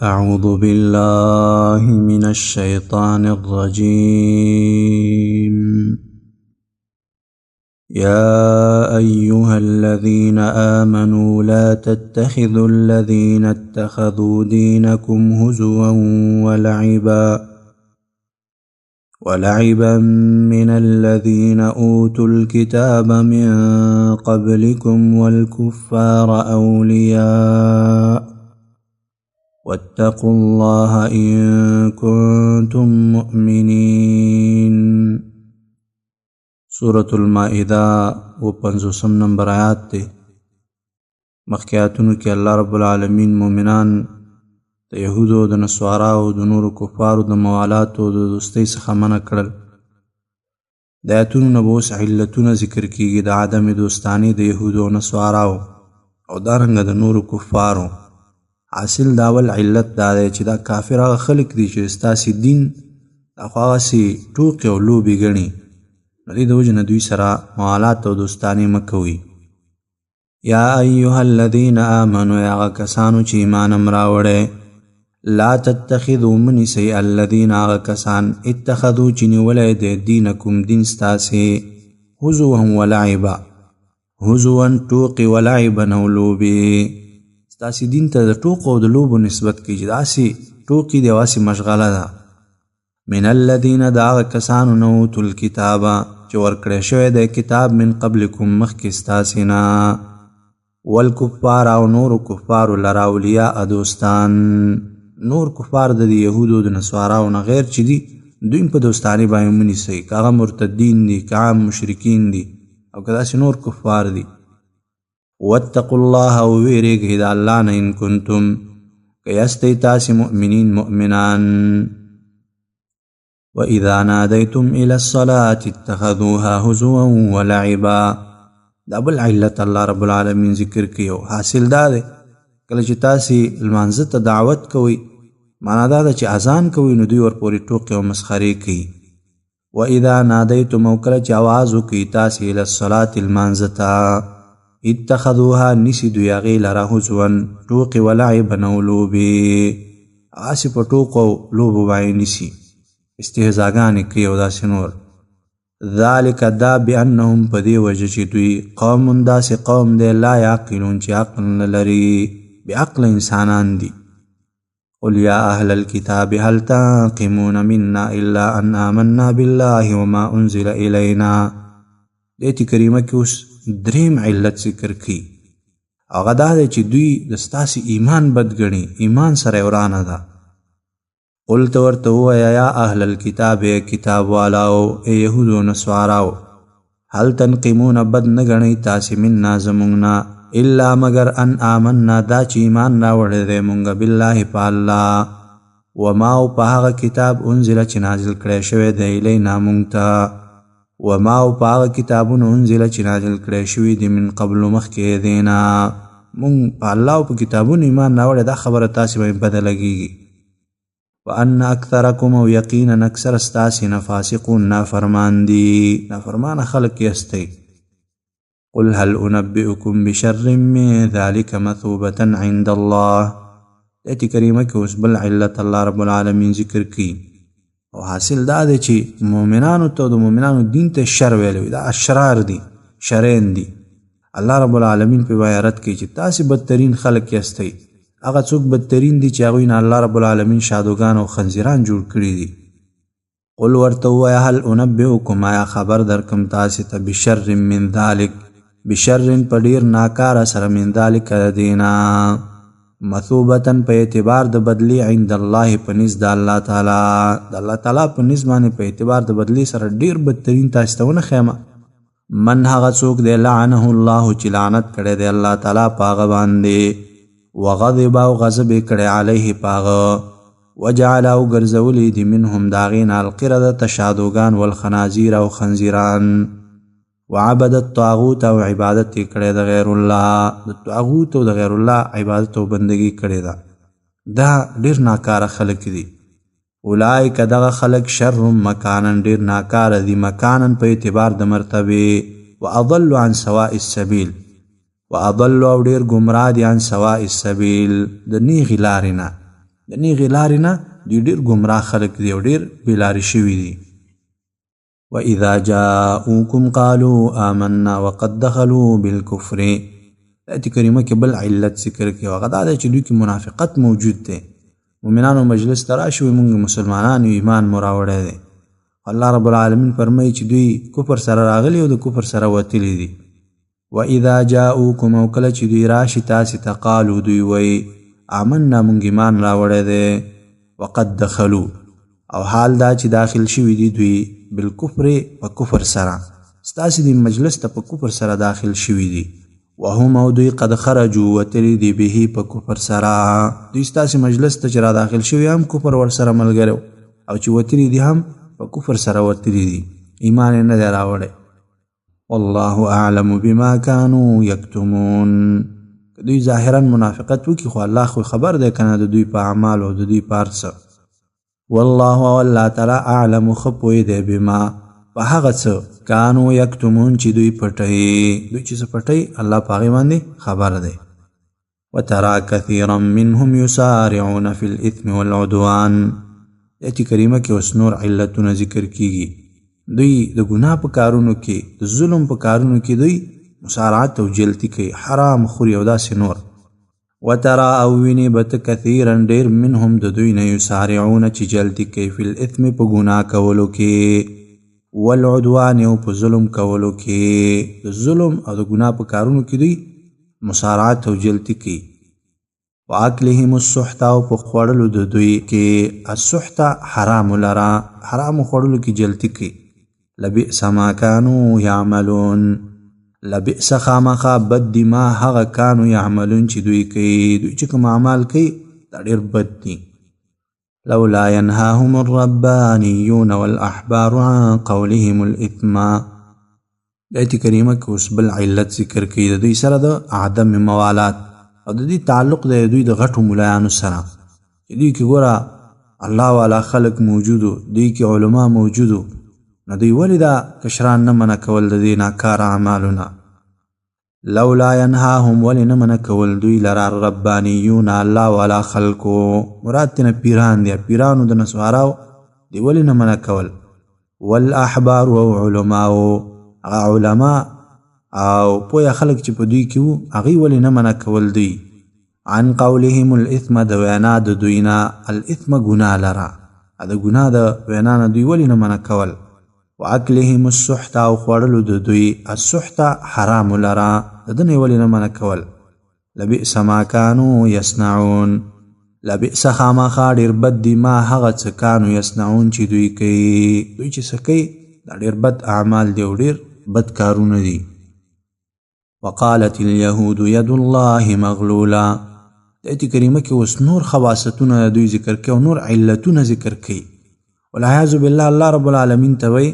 أعوذ بالله من الشيطان الرجيم. يا أيها الذين آمنوا لا تتخذوا الذين اتخذوا دينكم هزوا ولعبا من الذين أوتوا الكتاب من قبلكم والكفار أولياء واتقوا الله إن كنتم مؤمنين. سورة المائدة و 50 نمبر آیات دی. مخکې آیاتونو کې الله رب العالمین مؤمنان د یهودو، د نصاراو، د نورو کفارو د موالاتو د دوستۍ څخه منع کړل. د آیاتونو نه به اوس علتونه ذکر کیږي د عدم دوستانې د یهودو او نصاراو او دارنګه د نورو کفارو. حاصل د اول علت دا دی چې دا کافر هغه خلک دي چې ستاسې دین دا خو هغسې ټوقې او لوبې ګڼي، نو دې د وجې نه دوی سره موالات او دوستانې مه کوئ. یا ایها الذین آمنو، هغه کسانو چې ایمان هم راوړی، لا تتخذوا مه نیسئ الذین هغه کسان اتخذو چې نیولی دی دینکم دین ستاسې هزوا ولعبا، هزوا ټوقې، ولعبا او لوبې. ستاسې دین ته د ټوقو او د لوبو نسبت کوي چې داسې ټوقې دی او هسې مشغله ده. من الذین د هغه کسانو نه اوتو الکتابه چې ورکړی شوی دی کتاب من قبلکم مخکې ستاسې نه، والکفار او نورو کفارو لره اولیاء دوستان. نور کفار د یهودو د نصاراو نه غیر چې دي دوی په دوستانې باندې مه نیسئ، که هغه مرتدین دي، که عام مشرکین دي او که داسې نور کفار دي. واتقوا الله او ویرېږئ د الله نه ان کنتم که یاستئ تاسې مؤمنین مؤمنان. وإذا ناديتم إلى الصلاة اتخذوها هزوا ولعبا. دا بل علت الله رب العالمین ذکر کوي. حاصل دا دی کله چې تاسې لمانځه ته دعوت کوئ، معنا دا ده چې اذان کوئ، نو دوی ورپورې ټوقې او مسخرې کوي. وإذا ناديتم او کله چې اواز وکړئ تاسې إلى الصلاة لمانځه ته، اتخذوها نیسي دوی هغې لره هزوا ټوقې ولعبا او لوبې، هسې په ټوقو او لوبو باندې نیسي، استهزاګانې کوي او داسې نور. ذلک دا بأنهم په دې وجه چې دوی قوم داسې قوم دی لا یعقلون چې عقل نه لري، بې عقله انسانان دي. قل يا أهل الكتاب هل تنقمون منا إلا أن آمنا بالله وما أنزل إلينا. دې آیت کریمه کې اوس دریم علت ذکر کوي، هغه دا دی چې دوی د ستاسې ایمان بد ګڼي، ایمان سره یې ورانه ده. قل ته ورته ووایه یا اهل الکتاب، ای کتاب والاو، ای یهودو نصاراو، هل تنقمون بد نه ګڼئ تاسې منا زموږ نه، الا مګر ان آمنا دا چې ایمان راوړی دی مونږ بالله په الله، وما او په هغه کتاب انزل چې نازل کړی شوی دی الینا مونږ ته، وما او په هغه کتابونو انزل چې نازل کړی شوي دي من قبل مخکې دینا. مونږ په الله او په کتابونو ایمان راوړی، دا خبره تاسې باندې بده لګېږي. وأن أكثركم او یقینا اکثر ستاسې نه فاسقون نافرمان دي، نافرمانه خلک یاستئ. قل هل أنبئكم بشر من ذلك مثوبة عند الله. آیت کریمه کې اوس بل علت الله رب العالمین ذکر کوي، او حاصل دا دی چې مؤمنانو ته د مؤمنانو دین ته شر ویلی وي، دا اشرار دي، شرین دي. الله رب العالمین په باندې رد کوي چې تاسې بدترین خلک یاستئ، هغه څوک بدترین دي چې هغوی نه الله رب العالمین شادوګان او خنزیران جوړ کړي دي. قل ورته ووایه هل انبئکم، آیا خبر درکم تاسې ته بشر من ذلک، بشر په ډېر ناکاره سره، من ذلک د دې نه، مثوبة په اعتبار د بدلې عند الله په نزد د الله تعالی، د الله تعالی په نزد باندې په اعتبار د بدلې سره ډېر بدترین تاسې ته ونه ښیم. من هغه څوک دی لعنه الله چې لعنت کړی دی الله تعالی په هغه باندې، وغضب او غضب یې کړی علیه په هغه، وجعل او ګرځولي دي منهم د هغې نه القردة شادوګان والخنازیر او خنزیران، وعبد الطاغوت او عبادت یې کړی د غیر الله، د طاغوت او د غیر الله عبادت او بندګي کړې ده. دا ډېر ناکاره خلک دي. اولئک دغه خلک شر مکانا ډېر ناکاره دي، مکانا په اعتبار د مرتبې، واضل عن سواء السبیل، واضل او ډېر ګمراه دي عن سواء السبیل د نیغې لارې نه. د نیغې لارې نه دوی ډېر ګمراه خلک دي او ډېر بې لارې شوي دي. وإذا جاءوكم قالوا آمنا وقد دخلوا بالكفر. آیت کریمه کې بل علت ذکر کوي، هغه دا دی چې دوی کې منافقت موجود دی. مؤمنانو مجلس ته راشي، وایي موږ مسلمانان یو، ایمان مو راوړی دی. الله رب العالمین فرمایي چې دوی کفر سره راغلي او د کفر سره وتلي دي. وإذا جاءوكم، او کله چې دوی راشي تاسې ته، قالو، دوی وایي آمنا، موږ ایمان راوړی دی. وقد دخلو، او حال دا چې داخل شوي دي دوی بالکفر، په کفر سره، ستاسې دې مجلس ته په کفر سره داخل شوي دي. وهم، او دوی قد خرجو، وتلي دي به، په کفر سره. دوی ستاسې مجلس ته چې را داخل شوي هم کفر ورسره ملګری، او چې وتلي دي هم په کفر سره وتلي دي، ایمان یې نه دی راوړی. والله اعلم بما كانوا یکتمون. که دوی ظاهرا منافقت وکړي خو الله خو خبر دی که نه د دوی په اعمالو او د دوی په هر څه. والله، او الله تعالی، اعلم، ښه پوه دی، بما، په هغه څه، کانو یکتمون، چې دوی پټوي. دوی چې څه پټوي الله په هغې باندې خبر دی. وترى كثيرا منهم يسارعون في الإثم والعدوان. آیت کریمه کې اوس نور علتونه ذکر کیږي. دوی د ګناه په کارونو کې، د ظلم په کارونو کې دوی مسارعت او جلتی کوي، حرام خوري او داسې نور. وترى، او ویني به ته، کثیرا، ډېر، منهم، د دوی نه، یسارعون، چې جلتی کوي، فی الاثم، په ګناه کولو کې، والعدوان، او په ظلم کولو کې. د ظلم او د ګناه په کارونو کې دوی مسارعت او جلتی کوي. واکلهم السحت، او په خوړلو د دوی کې، السحت حرام لره، حرام خوړلو کې جلتی کوي. لبئس ما كانوا يعملون. لبئس، خامخا بد دي، ما، هغه، کانو يعملون، چې دوی کوي. دوی چې کوم اعمال کوي دا ډېر بد دي. لولا ينهاهم الربانيون والأحبار عن قولهم الإثم. د آیت کریمه کې اوس بل علت ذکر کوي د دوی سره د عدم موالات، او د دې تعلق دی دوی د غټو ملایانو سره، چې دوی کې ګوره الله والا خلک موجودو، دوی کې علما موجودو، نو دوی ولې دا کشران نه منع کول د دې ناکاره اعمالو نه؟ لولا ينهاهم، ولې نه منع کول دوی لره، الربانیون، الله والا خلکو، مراد ترېنه پیران دي، پیرانو د نصاراو دی ولې نه منع کول، والاحبار، او علماو، هغه علما او پوهه خلک چې په دوی کې وو هغوی ولې نه منع کول دوی، عن قولهم الاثم، د وینا د دوی نه، الاثم، ګناه لره، د ګناه د وینا نه دوی ولې نه منع کول، واکلهم السحت، او خوړلو د دوی، السحت حرام لره، د ده نه ولې نه منع کول؟ لبئس ما كانوا يصنعون. لبئس، خامخا ډېر بد دي، ما، هغه څه، کانو یصنعون، چې دوی کوي. دوی چې څه کوي دا ډېر بد اعمال دي او ډېر بد کارونه دي. وقالت اليهود يد الله مغلوله. د آیت کریمه کې اوس نور خواصتونه دوی ذکر کوي او نور علتونه ذکر کوي. والعیاذ بالله، الله رب العالمین ته وایي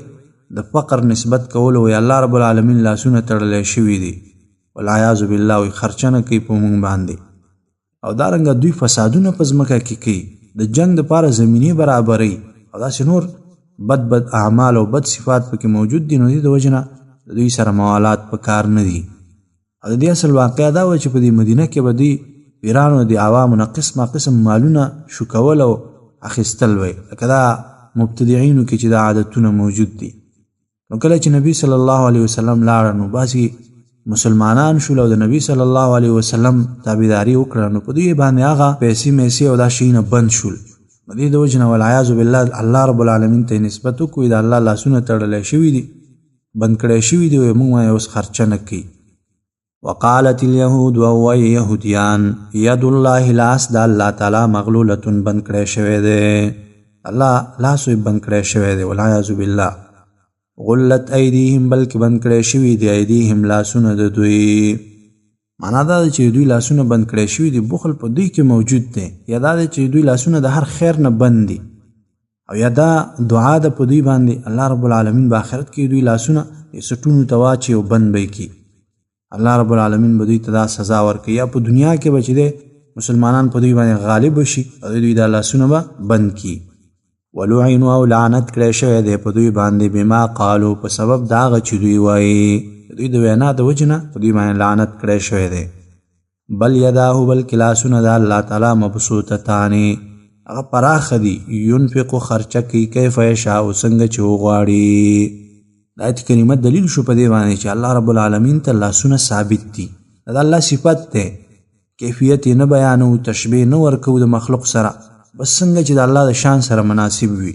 د فقر نسبت کولو، وایي الله رب العالمین لاسونه تړلی شوي دي، والعیاذ بالله، وایي خرچه نه کوي په موږ باندې. او دارنګه دوی فسادونه په ځمکه کې کوي، د جنګ دپاره زمینې برابروي او داسې نور بد بد اعمال او بد صفات پکې موجود دي. نو دې د وجې نه د دوی سره موالات په کار نه دي. او د دې اصل واقعه دا وه چې په دې مدینه کې به دوی پیرانو د عوامو نه قسمه قسم مالونه شوکول او اخیستل وی، لکه دا مبتدعینو کې چې دا عادتونه موجود دي. نو کله چې نبی صلی الله علیه وسلم لاړ نو بعضې مسلمانان شول او د نبی صلی الله علیه وسلم تابعداري وکړه، نو په دوی باندې هغه پیسې میسې او دا شیونه بند شول. نو دې د وجې نه والعیاذ بالله الله رب العالمین ته نسبت وکړو، د الله لاسونه تړلی شوي دي، بند کړی شوي دي، وایي موږ باندې اوس خرچه نه کوي. وقالت اليهود، او يهوديان، يد الله، لاس د الله تعالی، مغلوله، بند کړی شوی دی، الله لاس یې بند کړی شوی دی، والعیاذ بالله. غلت ایدیهم، بلکې بند کړی شوي دي، ایدیهم، لاسونه د دوی. معنا دا ده چې دوی لاسونه بند کړی شوي دي، بخل په دوی کې موجود دی، یا دا ده چې دوی لاسونه د هر خیر نه بند دي، او یا دا دعا ده په دوی باندې الله رب العالمین به آخرت کې دوی لاسونه سټونو ته واچي او بند به یې کړي. الله رب العالمین به دوی ته دا سزا ورکوي، یا په دنیا کې به چې دی مسلمانان په دوی باندې غالب شي او دوی دا لاسونه به بند کړي. ولعنوا، او لعنت کړی شوی دی په دوی باندې، بما قالو، په سبب د هغه چې دوی وایي. دوی د وینا د وجې نه په دوی باندې لعنت کړی شوی دی. بل یداه، بلکې لاسونه د الله تعالی، مبسوطتان، هغه پراخه دي. ينفق خرچه کوي کیف یشاء څنګه چې وغواړي. د آیت کریمه دلیل شو په دې باندې چې الله رب العالمین ته لاسونه ثابت دي، دا د الله صفت دی، کیفیت یې نه بیانو، تشبیه نه ورکوو د مخلوق سره، بس څنګه چې د الله د شان سره مناسب وي.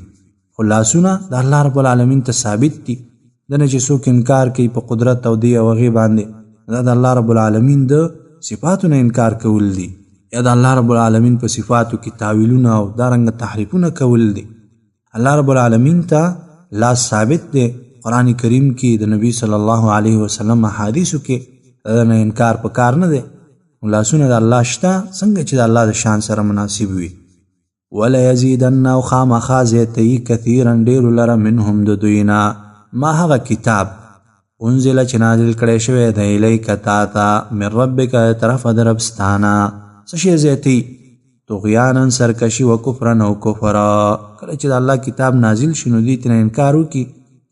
خو لاسونه د الله رب العالمین ته ثابت دي، دنه چې څوک انکار کوي په قدرت او دی او هغې باندې، دا د الله رب العالمین د صفاتو نه انکار کول دي، یا د الله رب العالمین په صفاتو کې تاویلونه او دارنګه تحریفونه کول دي. الله رب العالمین ته لاس ثابت دی، قرآن کریم کې د نبی صلی الله علیه وسلم احادیثو کې د نه انکار پکار نه دی. لاسونه د الله شته څنګه چې د الله د شان سره مناسب وي. وليزيدن او خامخا زیاتوي کثیرا ډېرو لره منهم د دوی نه ما هغه کتاب انزل چې نازل کړی شوی دی الیک تا ته من ربک د طرفه د رب ستا نه. څه شی زیاتوي؟ طغیانا سرکشي و کفرا او کفرا. کله چې د الله کتاب نازل شي نو دوی ترې انکار وکړي،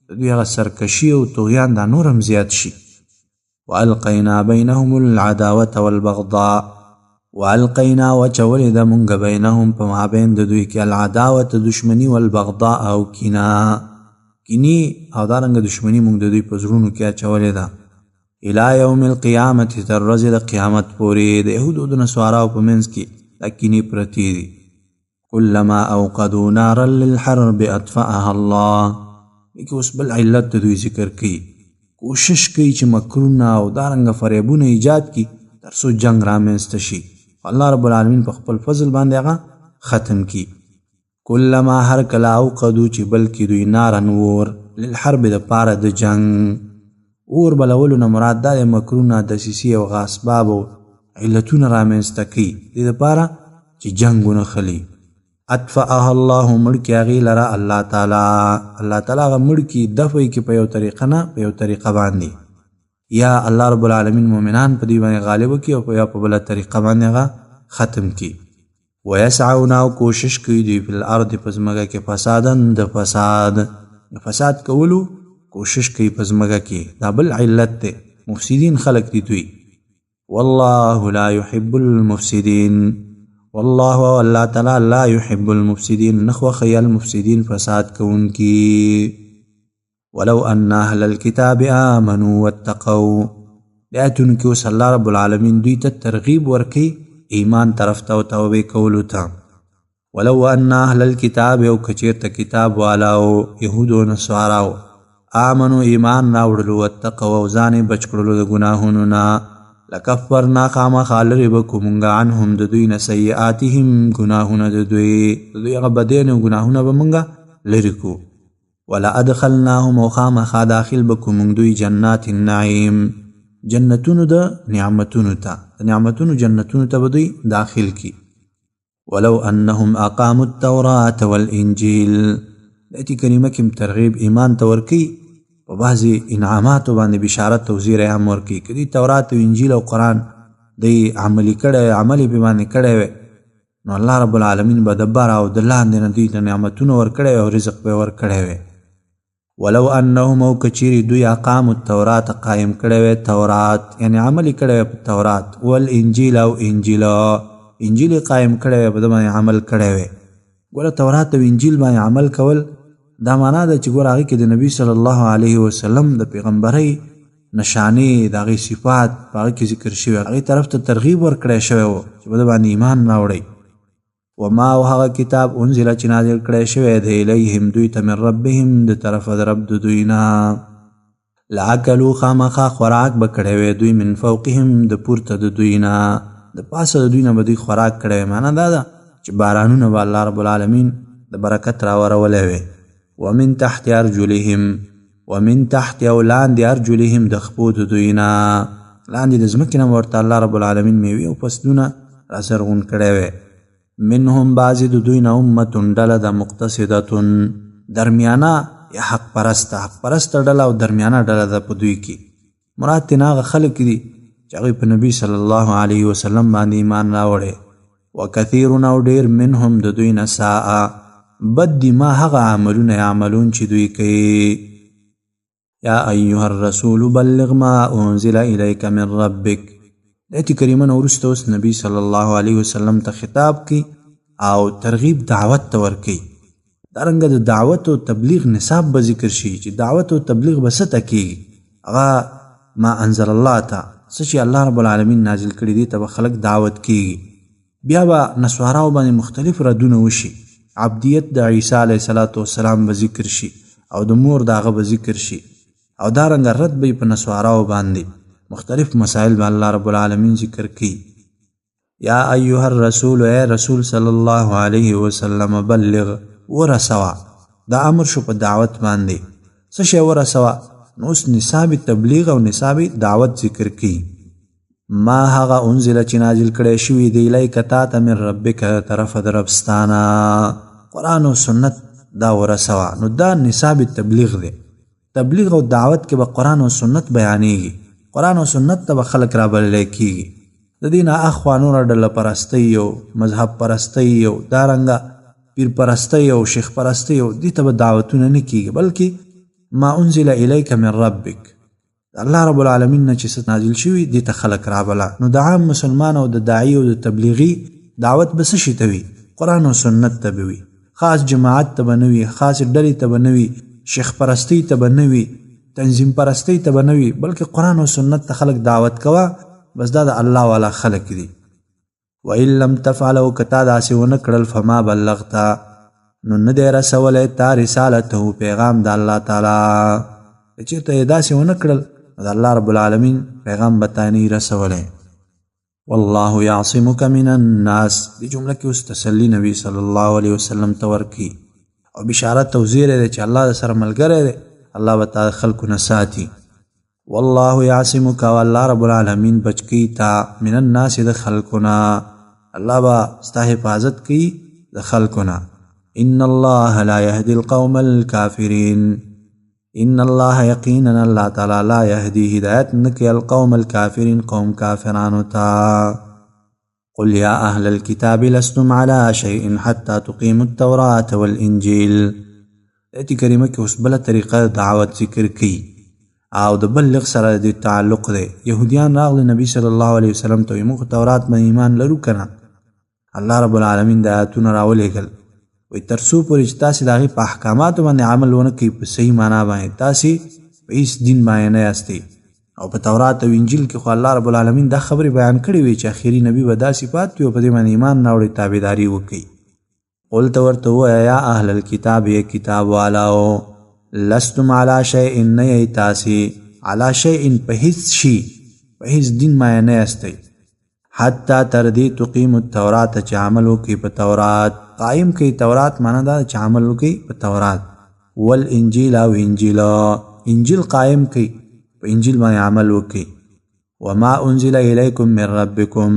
د دوی هغه سرکشي او طغیان دا نور هم زیات شي. والقینا بینهم العداوة والبغضاء. والقینا وچولې ده مونږ بینهم په مابین د دوی کې العداوة دشمني والبغضاء او کینه، کینې او دارنګه دشمني مونږ د دوی په زړونو کې اچولې ده. الی یوم القیامة تر ورځې د قیامت پورې د یهودو د نصاراو په منځ کې دا کینې پرتې دي. کلما اوقدوا نارا للحرب اطفأها الله. دې کې اوس بل علت د دوی ذکر کوي، کوشش کوي چې مکرونه او دارنګه فریبونه ایجاد کړي تر څو جنګ رامنځته شي. الله رب العالمین په خپل فضل باندې هغه ختم کړي. کلما هر کله اوقدو چې بلکې دوی نارن اور للحرب د پاره د جنګ. اور بلولو نه مراد دا دی مکرونه، دسیسې او هغه اسباب او علتونه رامنځته کوي دې دپاره چې جنګ ونه خلي. اطفأها الله مړ کړي هغې لره الله تعالی. الله تعالی هغه مړ کړي، دفع یې کړي په یو طریقه نه په یو طریقه باندې، یا الله رب العالمین مؤمنان په دې باندې غالب کړي او یا په بله طریقه باندې هغه ختم کړي. ویسعون او کوشش کوي دوی فی الارض په ځمکه کې فسادا د فساد، د فساد کولو کوشش کوي په ځمکه کې. دا بل علت دی، مفسدین خلک دي دوی. والله لا يحب المفسدين. والله او الله تعالی لا يحب المفسدين نه خوښوي المفسدين فساد کوونکي. ولو أن أهل الكتاب آمنوا واتقوا. د آیتونو کې اوس الله رب العالمین دوی ته ترغیب ورکوي ایمان طرف ته او توبې کولو ته. ولو أن أهل الكتاب او که چېرته کتاب والاو یهودو نصاراو آمنو ایمان راوړلو واتقوا او ځان یې بچ کړلو د ګناهونو نه، لکفرنا خامخا لرې به کړو مونږ عنهم د دوی نه سیئاتهم ګناهونه د دوی، د دوی هغه بدیان او ګناهونه به مونږ لرې کړو. ولأدخلناهم او خامخا داخل به کړو مونږ دوی جنات النعیم، جنتونو د نعمتونو ته، د نعمتونو جنتونو ته به دوی داخل کړي. ولو أنهم أقاموا التوراة والإنجيل. د آیت کریمه کې هم ترغیب ایمان ته ورکوي، په بعضې انعاماتو باندې بشارت او زیری هم ورکوي. که دوی تورات او انجیل او قرآن دوی عملي کړی، عمل یې پرې باندې کړی وی، نو الله رب العالمین به د بره او د لاندې نه دوی ته نعمتونه ورکړی وی او رزق به یې ورکړی وی. ولو أنهم او که چیرې دوی اقاموا التورات قایم کړی وی تورات، یعنې عمل یې کړی وی په تورات، والانجیل او انجیل، انجیل یې قایم کړی وی په ده باندې عمل کړی وی. ګوره تورات او انجیل باندې عمل کول دا معنا ده چې ګوره هغې کې د نبی صلی الله علیه وسلم د پیغمبرۍ نشانې، د هغې صفات په هغې کې ذکر شوی، هغې طرف ته ترغیب ورکړی شوی و چې په ده باندې ایمان راوړئ. وما او هغه کتاب انزل چې نازل کړی شوی دی الیهم دوی ته من ربهم د طرفه د رب د دوی نه، لأکلوا خامخا خوراک به کړی وی دوی من فوقهم د پورته د دوی نه، د پاسه د دوی نه به دوی خوراک کړی وی. معنا دا ده چې بارانونه به الله رب العالمین د برکت راورولی وی. ومن تحت ارجلهم، ومن تحت او لاندې ارجلهم د خپو د دوی نه، لاندې د ځمکې نه ورته الله رب العالمین میوې او فصلونه رازرغون کړی وی. منهم بعضې د دوی نه امة ډله ده مقتصدة درمیانه یا حق پرسته، حق پرسته ډله او درمیانه ډله ده په دوی کې. مراد ترې نه هغه خلک دي چې هغوی په نبی صلی الله علیه وسلم باندې ایمان راوړی. وکثیر او ډېر منهم د دوی نه ساء بد دي ما هغه عملونه یعملون چې دوی کوي. یا ایها الرسول بلغ ما انزل الیک من ربک. د آیت کریمه نه وروسته اوس نبی صلی الله علیه وسلم ته خطاب کوي او ترغیب دعوت ته ورکوي. دارنګه د دعوت او تبلیغ نصاب به ذکر شي چې دعوت او تبلیغ به څه ته کیږي، هغه ما انزل الله ته، څه چې الله رب العالمین نازل کړي دي ته به خلک دعوت کیږي. بیا به نصاراو باندې مختلف ردونه وشي، عبدیت د عیسی علیه السلام به ذکر شي او د مور د هغه به ذکر شي، او دارنګه رد به په نصاراو باندې مختلف مسائل به الله رب العالمین ذکر کوي. یا ایها الرسول، ای رسول صلی الله علیه وسلم، بلغ ورسوه. دا امر شو په دعوت باندې، څه شی ورسوه؟ نو اوس نصاب تبلیغ او نصاب دعوت ذکر کوي. ما هغه انزل چې نازل کړی شوي دی الیک تا ته من ربک طرفه د رب ستا نه، قرآن او سنت دا ورسوه. نو دا نصاب تبلیغ دی. تبلیغ او دعوت کې به قرآن او سنت بیانېږي، قرآن او سنت ته به خلک رابللی کېږي. د دې نه اخوا نوره ډله پرستۍ او مذهب پرستۍ او دارنګه پیر پرستۍ او شیخ پرستۍ او دې ته به دعوتونه نه کېږي، بلکې ما انزل الیک من ربک، الله رب العالمین نه چې څه نازل شوي دې ته خلک رابله. نو د عام مسلمان او د داعي او د تبلیغي دعوت به څه شي ته وي؟ قرآن او سنت ته به وي، خاص جماعت ته به نه وي، خاص ډلې ته به نه وي، شیخ پرستۍ ته به نه وي، تنظیم پرستۍ ته به نه وي، بلکې قرآن او سنت ته خلک دعوت کوه، بس دا د الله والا خلک دي. وإن لم تفعلوا، که تا داسې ونه کړل، فما بلغت، نو نه دی رسولی تا رسالته، پیغام د الله تعالی. که چېرته یې داسې ونه کړل، نو د الله رب العالمین پیغام به تا نه رسولی. والله یعصمک من الناس، دې جمله کې اوس تسلي نبی صلی الله علیه وسلم ته ورکوي او بشارت او زیری دی چې الله د سره ملګری دی، الله به تا د خلکو نه ساتي. والله یعصمک، او الله رب العالمین بچ کوي تا من الناس د خلکو نه، الله به ستا حفاظت کوي د خلکو نه. ان الله لا يهدي القوم الكافرين، ان الله یقینا الله تعالی لا يهدي هدایت نه کوي القوم الكافرين، قوم کافرانو ته. قل يا أهل الكتاب لستم على شيء حتى تقيموا التوراة والإنجيل. آیت کریمه کې اوس بله طریقه دعوت ذکر کوي او د بلغ سره د تعلق دی. یهودیان راغله نبی صلی الله علیه وسلم ته، موږ تورات باندې ایمان لرو که نه؟ الله رب العالمین د آیاتونه راولېږل، وایي تر څو پورې چې تاسې د هغې په احکاماتو باندې عمل ونه کوئ په صحیح معنا باندې، تاسې په هېڅ دین باندې نه یاستئ. او په تورات او انجیل کې خو الله رب العالمین دا خبرې بیان کړې وې چې اخري نبی به دا صفات وي او په دې باندې ایمان راوړي، تابعداري وکړي. قل ته ورته ووایه یا اهل الکتاب، ای کتاب والاو، لستم علی شیء، نه یئ تاسې علی شیء، په هیڅ شي، په هیڅ دین باندې نه یاستئ، حتی تر دې تقیم التورات، چې عمل وکړئ په تورات، قایم کړئ تورات، معنا دا چې عمل وکړئ په تورات، والانجیل او انجیل، انجیل قایم کړئ، په انجیل باندې عمل وکړئ. وما انزل الیکم من ربکم،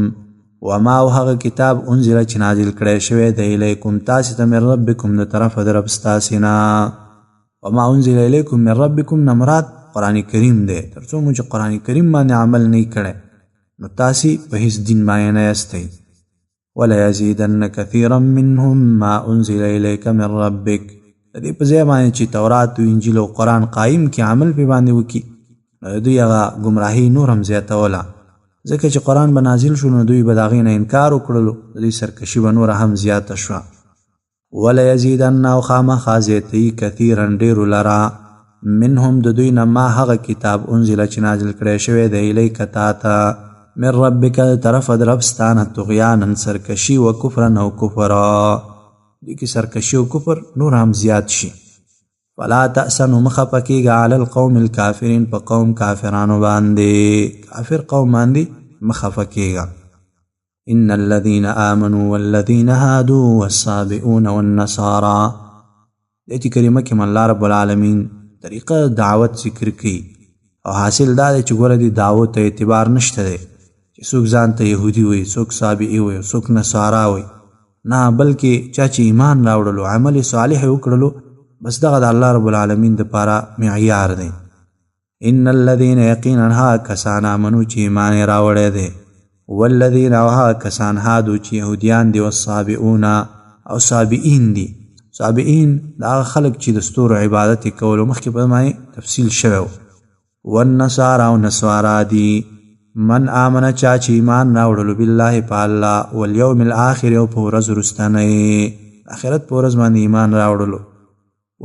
وما او هغه کتاب انزل چې نازل کړی شوی دی الیکم تاسې ته من ربکم د طرفه د رب ستاسې نه. وما انزل الیکم من ربکم نه مراد قرآن کریم دی. تر څو مو چې قرآن کریم باندې عمل نه کړی نو تاسې په هیڅ دین باندې نه یاستئ. وليزيدن كثيرا منهم ما انزل اليك من ربك، د دې په ځای باندې چې تورات او انجیل او قرآن قایم کړي، عمل پې باندې وکړي، نو دوی هغه ګمراهي نور هم زیاتوله، ځکه چې قرآن به نازل شو نو دوی به د هغې نه انکار وکړلو، د دوی سرکشي به نوره هم زیاته شوه. وليزيدن، او خامخا زیاتوي، کثیرا ډېرو لره، منهم د دوی نه، ما هغه کتاب انزل چې نازل کړی شوی دی الیک تا ته من ربک د طرفه د رب ستا نه، طغیانا سرکشي و کفرا او کفرا، دوی کې سرکشي او کفر نور هم زیات شي. فلا تأس، نو مه خفه کېږه علی القوم الکافرین، په قوم کافرانو باندې، کافر قوم باندې مه خفه کېږه. ان الذين آمنوا والذين هادوا والصابئون والنصارى، آیت کریمه کې الله رب العالمین طریقه دعوت ذکر کوي او حاصل دا دی چې ګوره دې دعوت ته اعتبار نشته دی چې څوک ځان ته یهودي وایي، څوک صابئي وایي، څوک نصارا وایي، نه، بلکې چا چې ایمان راوړلو، عمل صالح یې وکړلو، بس دغه د الله رب العالمین دپاره معیار دی. ان الذین، یقینا هغه کسان آمنو چې ایمان یې راوړی دی، والذین، او هغه کسان هادو چې یهودیان دي، والصابئون او صابئین دي. صابئین د هغه خلک چې د ستورو عبادت یې کولو، مخکې په باندې تفصیل شوی و. والنصارا او نصارا دي، من آمن چا چې ایمان راوړلو بالله په الله والیوم الاخر او په ورځ وروستنۍ، آخرت په ورځ باندې ایمان راوړلو،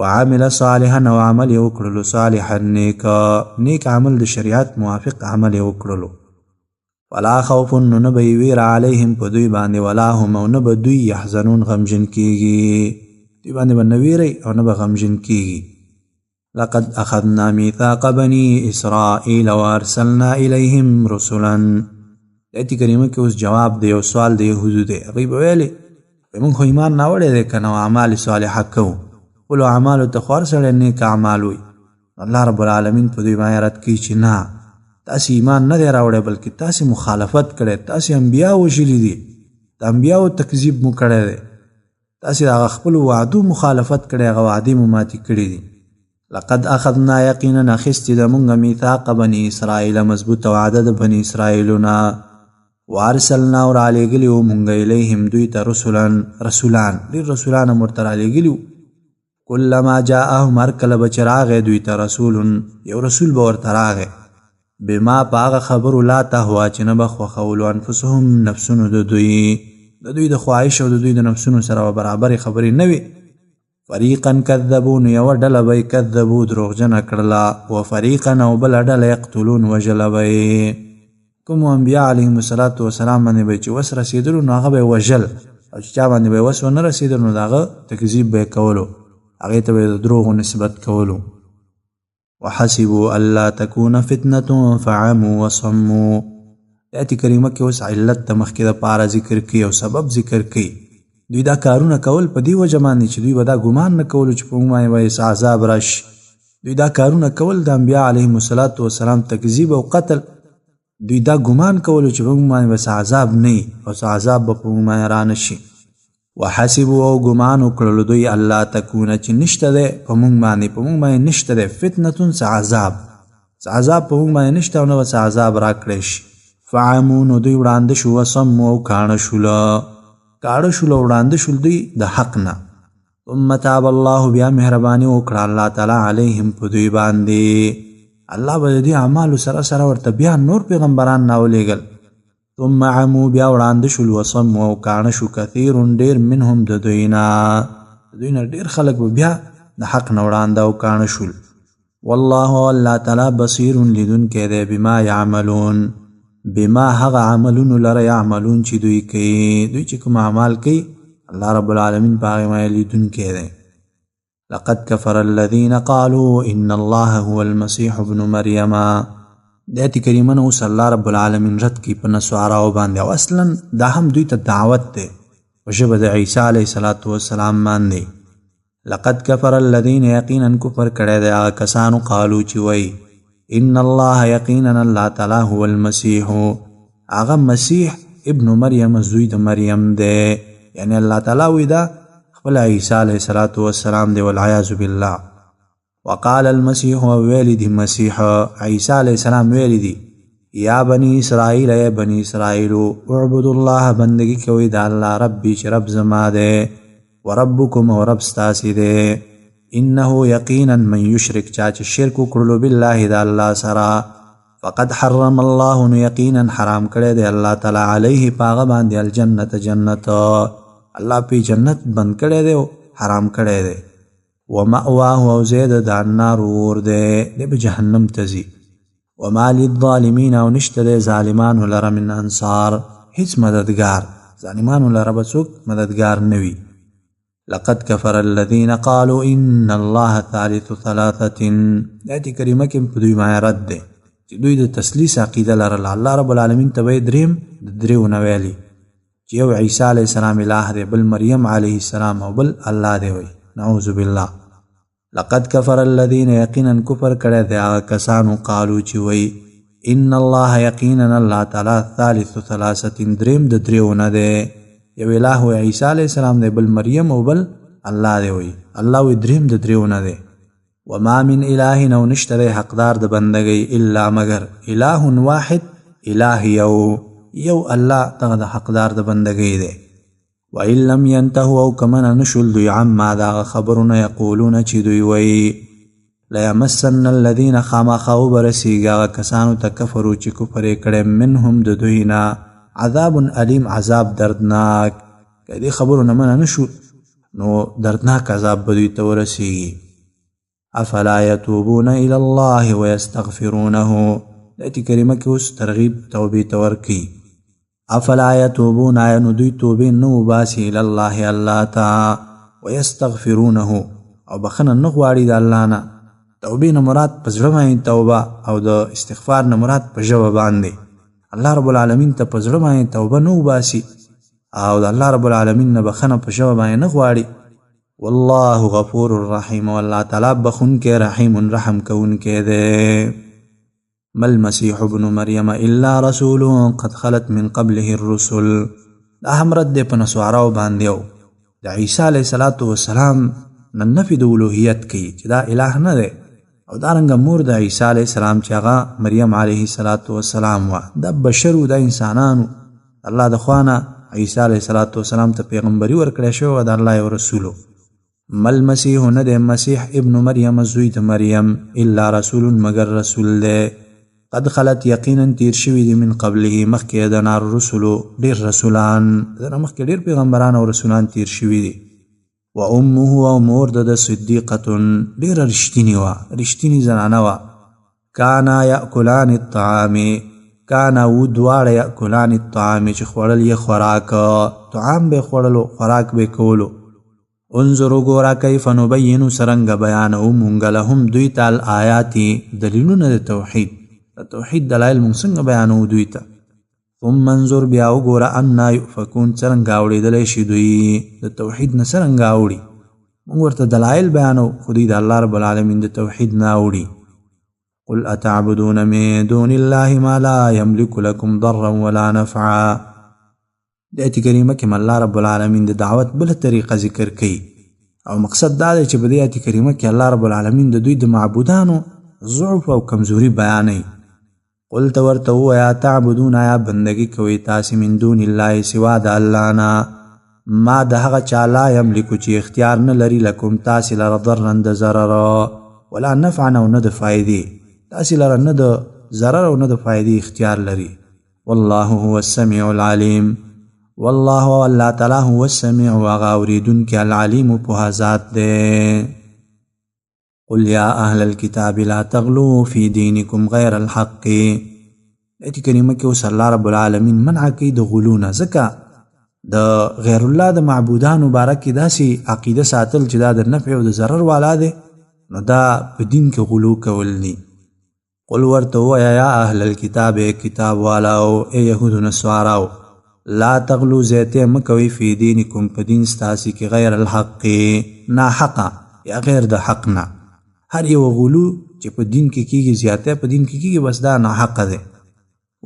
وعمل صالحا او عمل یې وکړلو، صالحا نیک، نیک عمل د شریعت موافق عمل یې وکړلو، فلا خوف نو نه به یې ویره علیهم په دوی باندې، ولا هم او نه به دوی یحزنون غمجن کیږي، دوی باندې به نه ویرئ او نه به غمجن کیږي. لقد اخذنا میثاق بني اسرائیل وارسلنا الیهم رسلا. آیت کریمه کې اوس جواب دی او سوال دی یهودو دی، هغوی به ویلې موږ خو ایمان راوړی دی که نه، اعمال صالحه کوو، خپلو اعمالو ته خو هر سړی نیک اعمال وایي. الله رب العالمین په دوی باندې رد کوي چې نه، تاسې ایمان نه دی راوړی، بلکې تاسې مخالفت کړی، تاسې انبیا وژلي دي، د انبیاو تکذیب مو کړی دی، تاسې د هغه خپلو وعدو مخالفت کړی، هغه وعدې مو ماتې کړې دي. لقد اخذنا یقینا اخیستې ده مونږ میثاق بني اسرائیل، مضبوطه وعده د بني اسرائیلو نه، وارسلنا او رالیږلي وو مونږ الیهم دوی ته رسلا، رسولان، ډېر رسولان هم ورته رالیږلي وو. کلما جاءهم هر کله به چې راغی دوی ته رسول، یو رسول به ورته راغی، بما په هغه خبرو لا تهوا چې نه به خوښولو انفسهم نفسونو د دوی، د دوی د خواهش او د دوی د نفسونو سره به برابرې خبرې نه وي. فریقا کذبو نو یوه ډله به یې کذبو دروغجنه کړله، و فریقا او بله ډله یقتلون وژله به یې. کومو انبیا علیهم الصلاة والسلام باندې به چې وس رسېدلو نو هغه به یې وژل، او چې چا باندې به یې وس ونه رسېدلو نو د هغه تکذیب به یې کولو، هغې ته به یې د دروغو نسبت کولو. وحسبوا الا تكون فتنة فعموا وصموا. آیت کریمه کې اوس علت د مخکې دپاره ذکر کوي او سبب ذکر کوي. دوی دا کارونه کول په دې وجه باندې چې دوی به دا ګمان نه کولو چې په موږ باندې به یې څه عذاب راشي. دوی دا کارونه کول د انبیا علیهم الصلاة والسلام تکذیب او قتل، دوی دا ګمان کولو چې په موږ باندې به څه عذاب نه وي او څه عذاب به په موږ باندې رانه شي. وحسبو او ګمان وکړلو دوی الله تکونه چې نشته دی په موږ باندې، په موږ باندې نشته دی فتنتون څه عذاب، څه عذاب په موږ باندې نشته او نه به څه عذاب راکړی شي. فعمو نو دوی وړاندې شو، وصمو او کاڼه شول، کاڼه شول او وړاندې شول دوی د حق نه. ثم تاب الله بیا مهرباني وکړه الله تعالی علیهم په دوی باندې، الله به د دې اعمالو سره سره ورته بیا نور پیغمبران راولېږل. ثم عمو بیا وړاندې شول، وصمو او کاڼه شو، کثیر ډېر منهم د دوی نه، د دوی نه ډېر خلک به بیا د حق نه وړاندې او کاڼه شول. والله الله تعالی بصیر لیدونکی دی بما یعملون، بما هغه عملونو لره یعملون چې دوی کوي، دوی چې کوم اعمال کوي الله رب العالمین په هغې باندې لیدونکی دی. لقد كفر الذين قالوا إن الله هو المسيح ابن مريم. د آیت کریمه نه اوس الله رب العالمین رد کوي په نصاراو باندې، او اصلا دا هم دوی ته دعوت دی په ژبه د عیسی علیه الصلاة والسلام باندې. لقد كفر الذين یقینا کفر کړی دی هغه کسانو قالو چې وایي ان الله یقینا الله تعالی هو المسیح، هغه مسیح ابن مریم زوی د مریم دی، یعنی الله تعالی وایي دا خپل عیسی علیه الصلاة والسلام دی، والعیاذ بالله. وقال المسیح او ویلی دی مسیح عیسی علیه السلام ویلی دی یا بنی اسرائیل ای بنی اسرائیل اعبدوا الله بندگی کوئ د الله ربي چې رب زما دی وربکم او رب ستاسې دی، انه یقینا من یشرک چا چې شرک وکړلو بالله د الله سره فقد حرم الله نو یقینا حرام کړی دی الله تعالی علیه په هغه باندې الجنت جنت، الله پې جنت بند کړی دی او حرام کړی دی. ومأواه او ځای د النار اور دی، دی به جهنم ته ځي. وما للظالمین او نشته دی ظالمانو لره من انصار، هیڅ مددګار، ظالمانو لره به څوک مددګار نه وي. لقد كفر الذين قالوا إن الله ثالث ثلاثة. آیت کریمه کې په دوی باندې رد دی چې دوی د تثلیث عقیده لرله، الله رب العالمین ته به یې دریم د دریو نه ویلي چې یو عیسی علیه السلام اله دی، بل مریم علیه السلام او بل الله دی وایي، نعوذ بالله. لقد كفر الذين یقینا کفر کړی دی هغه کسانو قالو چې وایي ان الله یقینا الله تعالی ثالث ثلاثة دریم د دریو نه دی، یو اله وایي عیسی علیه السلام دی، بل مریم او بل الله دی وایي، الله وایي دریم د دریو نه دی. وما من اله او نشته دی حقدار د بندګۍ الا مګر اله واحد، اله یو، یو الله دغه د حقدار د بندګۍ دی. وإن لم ينتهوا او که منع نه شول دوی عما د هغه خبرو نه یقولون چې دوی وایي لیمسن الذین خامخا وبرسیږي هغه کسانو ته کفرو چې کفر یې کړی منهم د دوی نه عذاب الیم عذاب دردناک. که دې خبرو نه منع نه شو نو دردناک عذاب به دوی ته ورسیږي. افلا یتوبون الی الله ویستغفرونه. د آیت کریمه کې اوس ترغیب توبې ته ورکوي. افلا یتوبون، آیا نو دوی توبې نه وباسي الی الله الله ته، ویستغفرونه او بخښنه نه غواړي د الله نه. توبې نه مراد په زړه باندې توبه او د استغفار نه مراد په ژبه باندې. الله رب العالمین ته په زړه باندې توبه نه وباسي او د الله رب العالمین نه بخښنه په ژبه باندې نه غواړي. والله غفور الرحیم، والله تعالی بخښونکی رحیم رحم کوونکی دی. ما المسیح ابن مریم الا رسول قد خلت من قبله الرسل. دا هم رد دی په نصاراو باندې او د عیسی علیه الصلاة والسلام نه نفي د الوهیت کوي چې دا اله نه دی، او دارنګه مور د عیسی علیه السلام چې هغه مریم علیه الصلاة والسلام وه، دا بشر و، دا انسانانو. الله د خوا نه عیسی علیه الصلاة والسلام ته پیغمبري ورکړی شوې وه، د الله یو رسول و. ما المسیح نه دی مسیح ابن مریم زوی د مریم الا رسول مګر رسول دی، قد خلت یقینا تیر شوي دي من قبله مخکې د نار رسولو ډېر رسولان، د نه مخکې ډېر پیغمبران او رسولان تیر شوي دي. و امه او مور د ده صدیقه ډېره رښتینې وه، رښتینې زنانه وه. کانا یأکلان الطعام، کانا و دواړه یأکلان الطعام چې خوړل یې خوراک، طعام به یې خوړلو، خوراک به یې کولو. انظر وګوره کیف نبین څرنګه بیانوو مونږ لهم دوی ته الآیات دلیلونه د توحید، د توحید دلایل مونږ څنګه بیانوو دوی ته. ثم انظر بیا وګوره انا یؤفکون څرنګه اوړېدلی شي دوی د توحید نه، څرنګه اوړي. مونږ ورته دلایل بیانوو خو دوی د الله رب العالمین د توحید نه اوړي. قل اتعبدون من دون الله ما لا يملك لكم ضرا ولا نفعا. د آیت کریمه کې الله رب العالمین د دعوت بله طریقه ذکر کوي، او مقصد دا دی چې په دې آیت کریمه کې الله رب العالمین د دوی د معبودانو ضعف او کمزوري بیانوي. قل ته ورته ووایه تعبدون آیا بندګي کوئ تاسې من دون الله سوا د الله نه ما د هغه چا لا یملکو چې اختیار نه لري لکم تاسې لره ضرا د ضرر ولا نفعا او نه د فایدې، تاسې لره نه د ضرر او نه د فایدې اختیار لري. والله هو السمیع العلیم، والله او الله تعالی هو السمیع هغه اورېدونکی العلیم پوه ذات دی. قل یا اهل الكتاب لا تغلو فی دینکم غیر الحق. آیت کریمه کې اوس الله رب العالمین منع کوي د غلو نه، ځکه د غیر الله د معبودانو باره کې داسې عقیده ساتل چې دا د نفع او د ضرر والا دی، نو دا په دین کې غلو کول دي. قل ورته ووایه یا اهل الكتاب ای کتاب والاو ای یهودو نصاراو لا تغلو زیاتی مه کوئ فی دینکم په دین ستاسې کې غیر الحق ناحقه یا غیر د حق نه. هر یو غلو چې په دین کې کیږي، زیاتی په دین کې کیږي، بس دا ناحقه دی.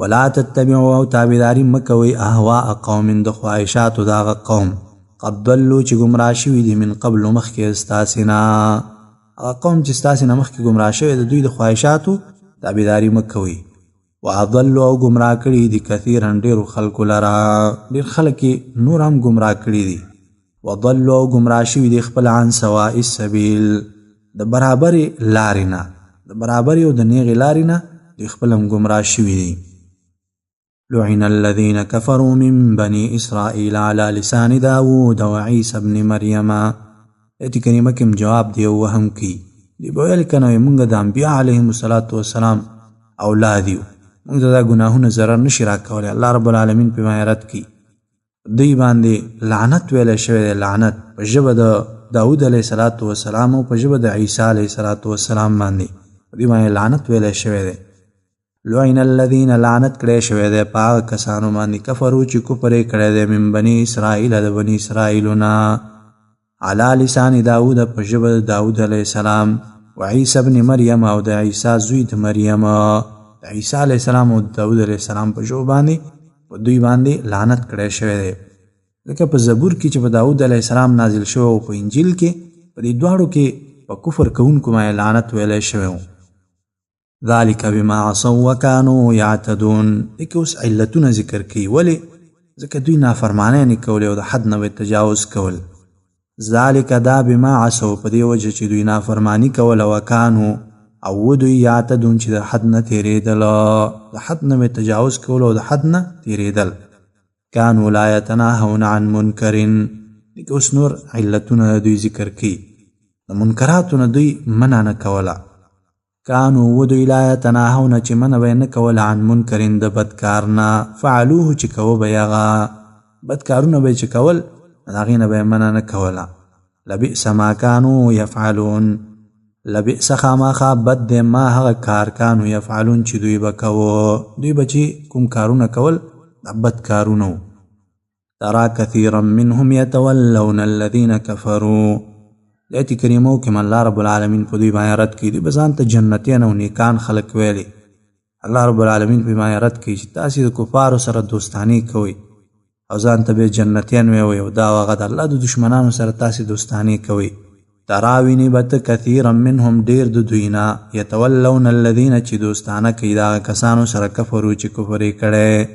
ولا تتبعوا او تابعداري مه کوئ اهواء قوم د خواهشاتو د هغه قوم قد ضلوا چې ګمراه شوي دي من قبل مخکې ستاسې نه. هغه قوم چې ستاسې نه مخکې ګمراه شوی د دوی د خواهشاتو تابعداري مه کوئ. واضلوا او ګمراه کړي دي کثیرا ډېرو خلکو لره، ډېر خلک یې نور هم ګمراه کړي دي. وضلوا او ګمراه شوي دي خپل عن سواء السبیل د برابرې لارې نه، د برابرې او د نیغې لارې نه دوی خپل هم ګمراه شوي دي. لعن الذين كفروا من بني إسرائيل على لسان داود وعيسى ابن مريم. آیت کریمه کې هم جواب دی او وهم کوي. دوی به ویل که نه وي مونږ د انبیا علیهم الصلاة والسلام اولاد یو، مونږ ته دا ګناهونه ضرر نشي راکولی، الله رب العالمین پې باندې رد کوي. دوی باندې لعنت ویلی شوی دی، لعنت په ژبه د داود علیه الصلاة والسلام او په ژبه د عیسی علیه الصلاة والسلام باندې دوی باندې لعنت ویلی شوی دی. لعن الذین لعنت کړی شوی دی په هغه کسانو باندې کفرو چې کفر یې کړی دی من بني اسرائیل د بني اسرائیلو نه، علی لسان داود په ژبه د داود علیه السلام، وعیسی ابن مریم او د عیسی زوی د مریم. د عیسی علیه السلام او د داود علیه السلام په ژبه باندې په دوی باندې لعنت کړی شوی دی. ځکه په زبور کې چې په داود علیه السلام نازل شوی او په انجیل کې، په دې دواړو کې په کفر کوونکو باندې لعنت ویلی شوی و. ذلك بما عصوا وكانوا يعتدون. دې کې اوس علتونه ذکر کوي. ولې؟ ځکه دوی نافرمانۍ نه کولې او د حد نه به تجاوز کول. ذالک دا بما عصوا، په دې وجه چې دوی نافرماني کوله، وکانو او و دوی یعتدون چې د حد نه تېرېدل، د حد نه به تجاوز کولو او د حد نه تېرېدل. کانو لا یتناهون عن منکر. دې کې اوس نور علتونه د دوی ذکر کوي. د منکراتو نه دوی منع نه کوله. کانو و دوی لا یتناهون چې منع به یې نه کوله عن منکر د بد کار نه، فعلوه چې کوه به یې هغه بد کارونه به یې چې کول د هغې نه به یې منع نه کوله. لبئس ما کانو یفعلون. لبئس خامخا بد دی ما هغه کار کانو یفعلون چې دوی به کوه، دوی به چې کوم کارونه کول دا بد کارونه وو. ترا کثیرا منهم یتولون الذین کفروا. د آیت کریمو کې الله رب العالمین په دوی باندې رد کوي. دوی به ځان ته جنتیان او نیکان خلک ویلي. الله رب العالمین په باندې رد کوي چې تاسې د کفارو سره دوستاني کوئ او ځان ته به جنتیان ویوئ او دا هغه د الله د دشمنانو سره تاسې دوستاني کوئ. ترا ویني به ته کثیرا منهم ډېر د دوی نه یتولون الذین چې دوستانه کوي د هغه کسانو سره کفرو چې کفر یې کړی.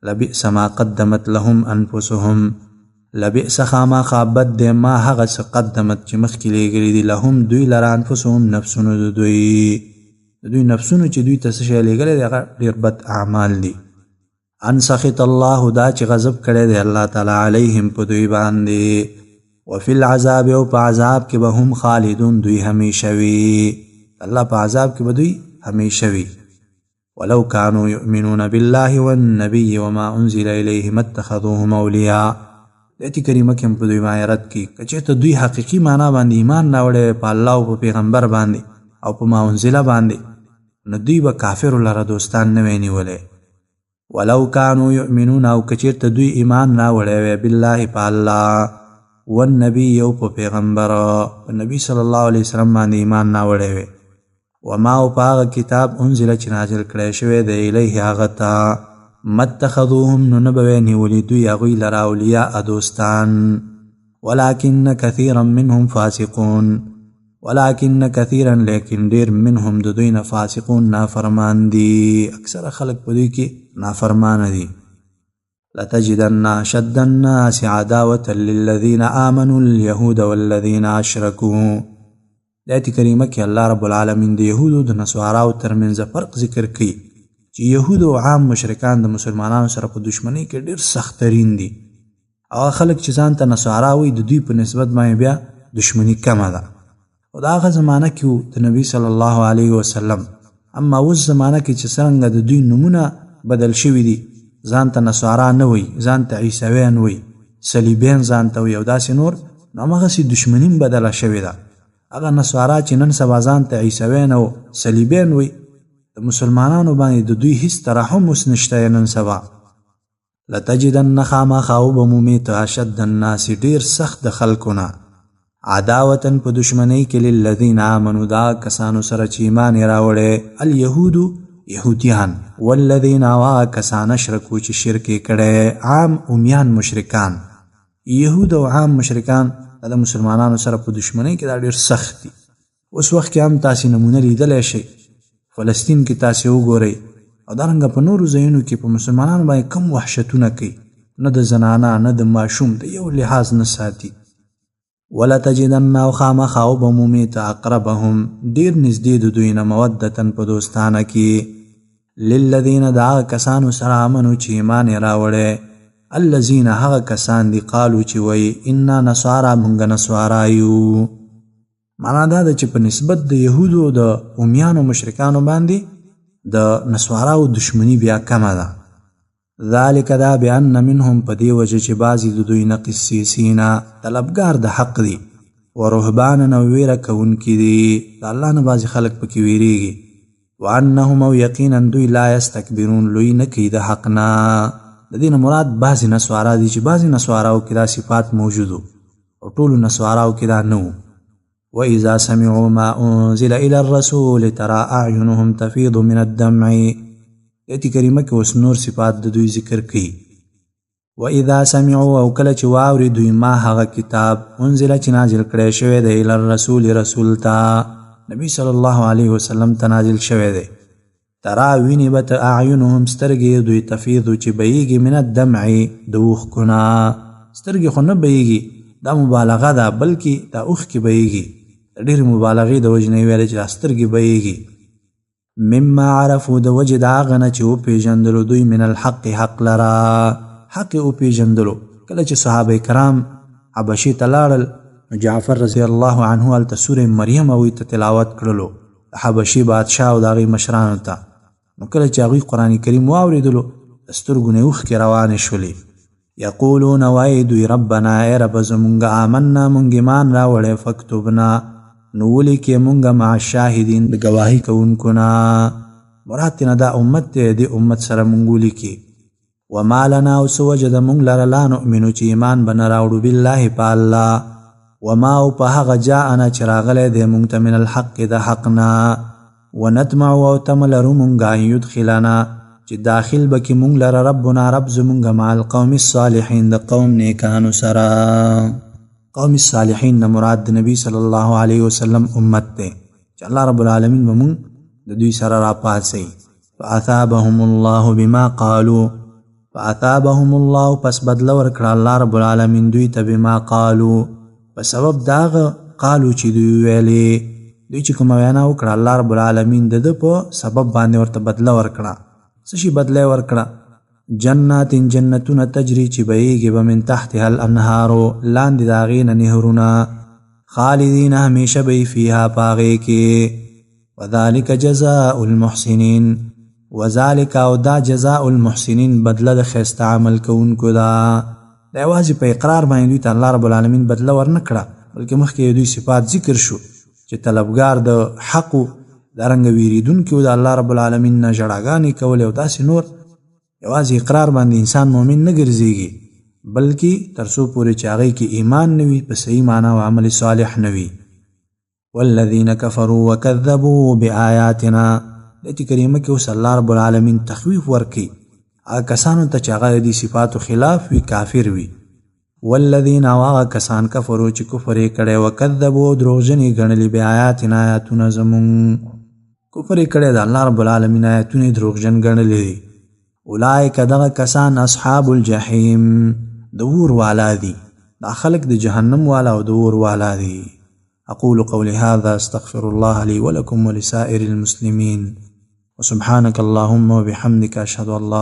لبئس ما قدمت لهم انفسهم. لبئس خامخا بد دی ما هغه څه قدمت چې مخکې لېږلي دي لهم دوی لره انفسهم نفسونو د دوی، د دوی نفسونو چې دوی ته څه شی لېږلی دی هغه ډېر بد اعمال دي. ان سخط الله دا چې غضب کړی دی الله تعالی علیهم په دوی باندې، وفي العذاب او په عذاب کې به هم خالدون دوی همیشه وي. الله په عذاب کې به دوی همیشه وي. ولو كانوا يؤمنون بالله والنبي وما أنزل إليه ما اتخذوهم أولياء. د آیت کریمه کې هم په دوی باندې رد کوي که چېرته دوی حقیقي معنا باندې ایمان راوړی وی په الله او په پیغمبر باندې او په ما انزله باندې، نو دوی به کافرو لره دوستان نه وی نیولی. ولو كانوا يؤمنون او که چېرته دوی ایمان راوړی وی بالله په الله والنبي او په پیغمبر، په نبي صلی الله علیه وسلم باندې ایمان راوړی وی، وما او په هغه کتاب انزل چې نازل کړی شوی دی الیه هغه ته، ما اتخذوهم نو نه به وی نیولي دوی هغوی لره اولیاء دوستان، ولکن کثیرا منهم فاسقون. ولکن کثیرا لیکن ډېر منهم د دوی نه فاسقون نافرمان دي. اکثره خلک په دوی کې نافرمانه دي. لتجدن أشد الناس عداوة للذين آمنوا اليهود والذين أشركوا. د آیت کریمه کې الله رب العالمین د یهودو د نصاراو ترمنځ فرق ذکر کوي چې یهود او عام مشرکان د مسلمانانو سره په دشمنۍ کې ډېر سخت ترین دي، هغه خلک چې ځان ته نصارا وایي د دوی په نسبت باندې بیا دشمني کمه ده. خو د هغه زمانه کې وو د نبی صلی الله علیه وسلم، اما اوس زمانه کې چې څرنګه د دوی نومونه بدل شوي دي، ځان ته نصارا نه وایي، ځان ته عیسویان وایي، صلیبیان ځان ته وایي او داسې نور، نو هماغسې دشمني هم بدله شوې ده. هغه نصارا چې نن سبا ځان ته عیسویان او صلیبیان وایي، د مسلمانانو باندې د دوی هیڅ ترحم اوس نشته نن سبا. لتجدن خامخا وبه مومې ته اشد الناس ډېر سخت د خلکو نه عداوة په دشمنۍ کې للذین آمنو دا کسانو سره چې ایمان یې راوړی، الیهود یهودیان، والذین او هغه کسان اشرکو چې شرک یې کړی، عام امیان مشرکان. یهود او عام مشرکان دا د مسلمانانو سره په دشمنۍ کې دا ډېر سخت دي. اوس وخت کې هم تاسې نمونه لیدلی شئ، فلسطین کې تاسې وګورئ او دارنګه په نورو ځایونو کې په مسلمانانو باندې کم وحشتونه کوي، نه د زنانه نه د ماشوم د یو لحاظ نه ساتي. ولتجدن او خامخا وبه مومې ته اقربهم ډېر نږدې د دوی نه مودة په دوستانه کې للذین د هغه کسانو سره امنو چې ایمان یې راوړی، الذین هغه کسان دي قالو چې وایي انا نصارا مونږ نصارا یو. معنا دا ده چې په نسبت د یهودو د امیانو مشرکانو باندې د نصاراو دشمني بیا کمه ده. ذلک دا بأن منهم په دې وجه چې بعضې د دوی نه قسیسینا طلبګار د حق دي، ورهبانا او ویره کوونکي دي، د الله نه بعضې خلک پکې ویریږي، وانهم او یقینا دوی لا یستکبرون لوی نه کوي د حق نه. د دې نه مراد بعضې نصارا دي چې بعضې نصاراو کې دا صفات موجود وو او ټولو نصاراو کې دا نه وو. وإذا سمعوا ما أنزل إلى الرسول ترى أعينهم تفيض من الدمع. آیت کریمه کې اوس نور صفات د دوی ذکر کوي. وإذا سمعوا او کله چې واوري دوی ما هغه کتاب انزل چې نازل کړی شوی دی إلى الرسول رسول ته، نبی صلی الله علیه وسلم ته نازل شوی دی، ترا ویني به ته اعینهم سترګې دوی تفیض چې بهیږي من الدمع د اوښکو نه، سترګې خو نه بهیږي دا مبالغه ده، بلکې دا اوښکې بهیږي. د ډېرې مبالغې د وجې نه یې ویلی چې دا سترګې بهیږي. مما عرفو، د وجې د هغه نه چې وپېژندلو دوی، من الحق، حق لره، حق یې وپېژندلو. کله چې صحابه کرام حبشې ته لاړل، نو جعفر رضی الله عنه هلته سورې مریم هغوی ته تلاوت کړلو، د حبشې بادشاه او د هغې مشرانو ته. نو کله چې هغوی قرآن کریم واورېدلو، د سترګو نه یې اوښکې روانې شولې. یقولون، وایي دوی، ربنا، ای رب زمونږ، آمنا، مونږ ایمان راوړی، فاکتبنا، نو ولیکې مونږ، مع الشاهدین، د ګواهي کوونکو نه. مراد ترې دا امت دی، دې امت سره مونږ ولیکې. وما لنا، او څه وجه ده مونږ لره، لا نؤمنو، چې ایمان به نه راوړو، بالله، په الله، وما، او په هغه، جاءنا، چې راغلی دی مونږ ته، من الحق، د حق نه، ونطمع، او تمه لرو مونږ، ان یدخلنا، چې داخل به کړي مونږ لره، ربنا، رب زمونږ، مع القوم الصالحین، د قوم نیکانو سره. قوم الصالحین نه مراد د نبی صلی الله علیه وسلم امت دی، چې الله رب العالمین به مونږ د دوی سره راپاڅوي. فأثابهم الله بما قالوا، فأثابهم الله، پس بدله ورکړه الله رب العالمین دوی ته، بما قالو، په سبب داغه، قالو، چې دوی ویلې. دوی چې کومه وینا وکړه، الله رب العالمین د ده په سبب باندې ورته بدله ورکړه. څه شي بدله ورکړه؟ جنات، جنتونه، تجري، چې بهیږي به، من تحتها الانهار، لاندې د هغې نه نهرونه، خالدین، همیشه به فیها، په هغې کې، وذلک جزاء المحسنین. وذلک، او دا، جزاء المحسنین، بدله د ښایسته عمل کوونکو ده. دا یوازې په اقرار باندې دوی ته الله رب العالمین بدله ورنه کړه، بلکې مخکې دوی صفات ذکر شو چې طلبګار د حق، دارنګه ویریدونکي د الله رب العالمین نه، ژړاګانې کولې او داسې نور. یوازې اقرار باندې انسان مؤمن نه ګرځېږي، بلکې تر څو پورې چې هغې کې ایمان نه وي په صحیح معنا او عمل صالح نه وي. والذین کفروا وکذبوا بآیاتنا. د آیت کریمه کې اوس الله رب العالمین تخویف ورکوي هغه کسانو ته چې هغه د دې صفاتو خلاف وي، کافر وي. والذین، او هغه کسان، کفرو، چې کفر یې کړی، وکذبوا، دروغجن یې ګڼلي، بآیاتنا، آیاتونه زمونږ. کفر یې کړی، د الله رب العالمین آیاتونه یې دروغجن ګڼلي دي. اولئک، دغه کسان، اصحاب الجحیم، د اور والا دي. دا خلک د جهنم والا او د اور والا دي. أقول قولي هذا، استغفر الله لي ولكم ولسائر المسلمين، وسبحانك اللهم وبحمدك، أشهد أن لا